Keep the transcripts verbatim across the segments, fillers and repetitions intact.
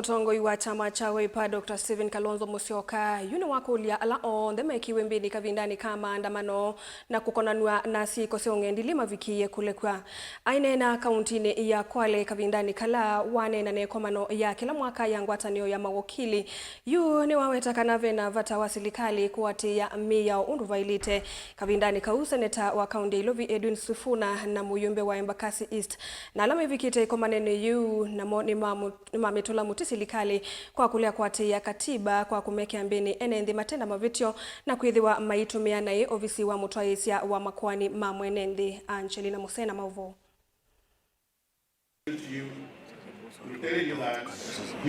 Mũtongoi wa kyama kya Wiper, Doctor Stephen Kalonzo Musyoka, yu nĩwakũlya ala onthe mekiwe mbĩnĩ kavindanĩ ka maandamano na kũkonanw'a na syĩko sya ũng'endilĩ mavikie kũlekw'a. Aineena kauntinĩ ya Kwale kavindanĩ kala waneena na ĩkomano ya kĩla mwaka ya ngwatanĩo ya mawakili, yu nĩwaweta kana vena vata wa silikalĩ kũatĩĩa mĩao ũndũ vaĩlĩte. Kavindanĩ kau, seneta wa kaunti ya Ilovi Edwin Sifuna na mũyũmbe wa Embakasi East na ala mevikĩte ĩkomanonĩ yĩu namo nĩmamũ- nĩmamĩtũla mũtĩ silikalĩ kwa kũlea kũatĩĩa katiba kwa kũmekĩa mbĩnĩ ene nthĩ mate na mavĩtyo na kwĩthĩwa maitũmĩa naĩ ovisi wa mũtwaĩĩsya wa makoani ma mwene nthĩ. Angelina Mũsena, maũvoo.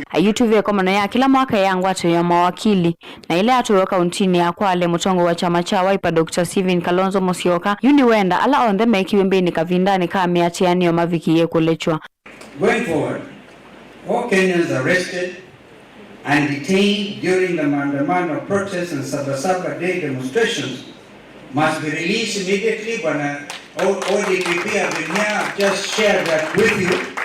Ayutu ve ĩkomano ya kĩla mwaka ya ngwatanĩo ya mawakili, na ĩla yatwaĩwe kauntinĩ ya Kwale, mũtongoi wa kyama kya Wiper, Doctor Stephen Kalonzo Musyoka, yu nĩwenda ala onthe mekiwe mbĩnĩ kavindanĩ ka mĩatĩanĩo mavikĩĩe kũlekywa. Going forward, all Kenyans arrested and detained during the maandamano, protests and Saba Saba Day demonstrations must be released immediately. Bwana O-, O D P P have been here, I've just shared that with you.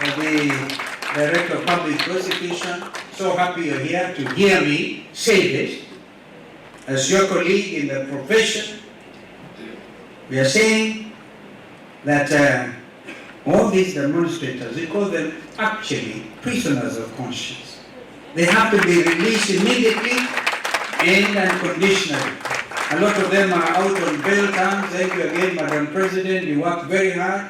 Uh, the Director of Public Prosecution, so happy you're here to hear me say this. As your colleague in the profession, we are saying that, uh, all these demonstrators, we call them actually prisoners of conscience. They have to be released immediately and unconditionally. A lot of them are out on bail terms. Thank you again, Madam President. You worked very hard.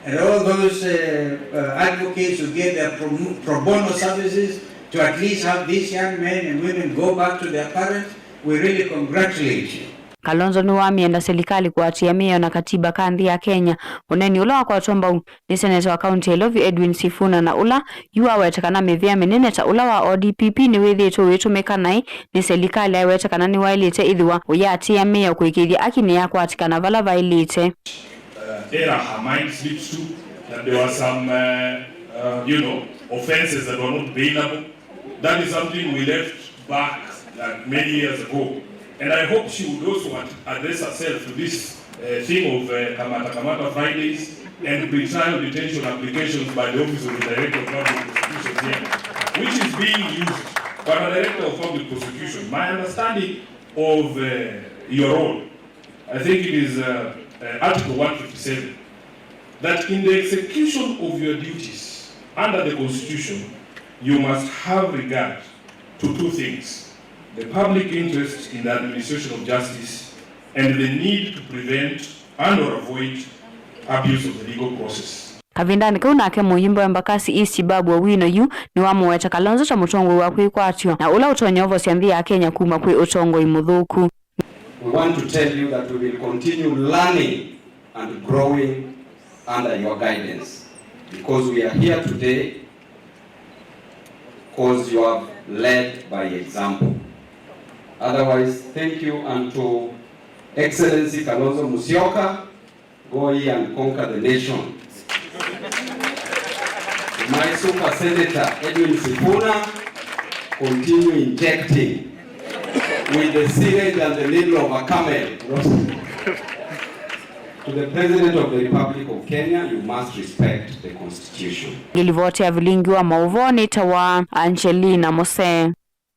And all those, uh, uh, advocates who gave their pro, pro bono services to at least have these young men and women go back to their parents, we really congratulate you. Kalonzo nĩwamĩenda silikalĩ kũatĩĩa mĩao na katiba ka nthĩ ya Kenya. Ũneeni ũla wakwatwa mbau nĩ seneta wa kaunti ya Ilovi Edwin Sifuna, na ũla yu aweta kana mĩvĩa mĩnene ta ũla wa O D P P nĩwĩthĩĩtwe ũitũmĩka naĩ nĩ silikalĩ, aiweta kana nĩwaĩlĩte ĩthĩwa ũyĩatĩĩa mĩao kũĩkĩĩthya aki nĩyakwatĩkana vala vaĩlĩte. Uh, error her mind slips to, that there were some, uh, uh, you know, offenses that were not bailable. That is something we left back, like, many years ago. And I hope she would also ad-, address herself to this, uh, thing of, uh, Kamata Kamata Fridays and pretrial detention applications by the Office of the Director of Public Prosecutions here, which is being used. But a Director of Public Prosecution, my understanding of, uh, your role, I think it is, uh, uh, Article one fifty-seven, that in the execution of your duties under the Constitution, you must have regard to two things: the public interest in the administration of justice and the need to prevent and or avoid abuse of the legal process. Kavindanĩ kau nake mũyũmbe wa Embakasi East Babu Owino yu nĩwamũweta Kalonzo ta mũtongoi wa kwĩkwatyo na ũla ũtonya ovosya nthĩ ya Kenya kuma kwĩ ũtongoi mũthũku. We want to tell you that we will continue learning and growing under your guidance, because we are here today because you have led by example. Otherwise, thank you, and to Excellency Kalonzo Musyoka, go ye and conquer the nation. My super senator, Edwin Sifuna, continue injecting with the syringe and the needle of a camel. To the President of the Republic of Kenya, you must respect the Constitution. Ngĩlivoti ya vilingi wa maũvoo nĩ ta wa Angelina Mose.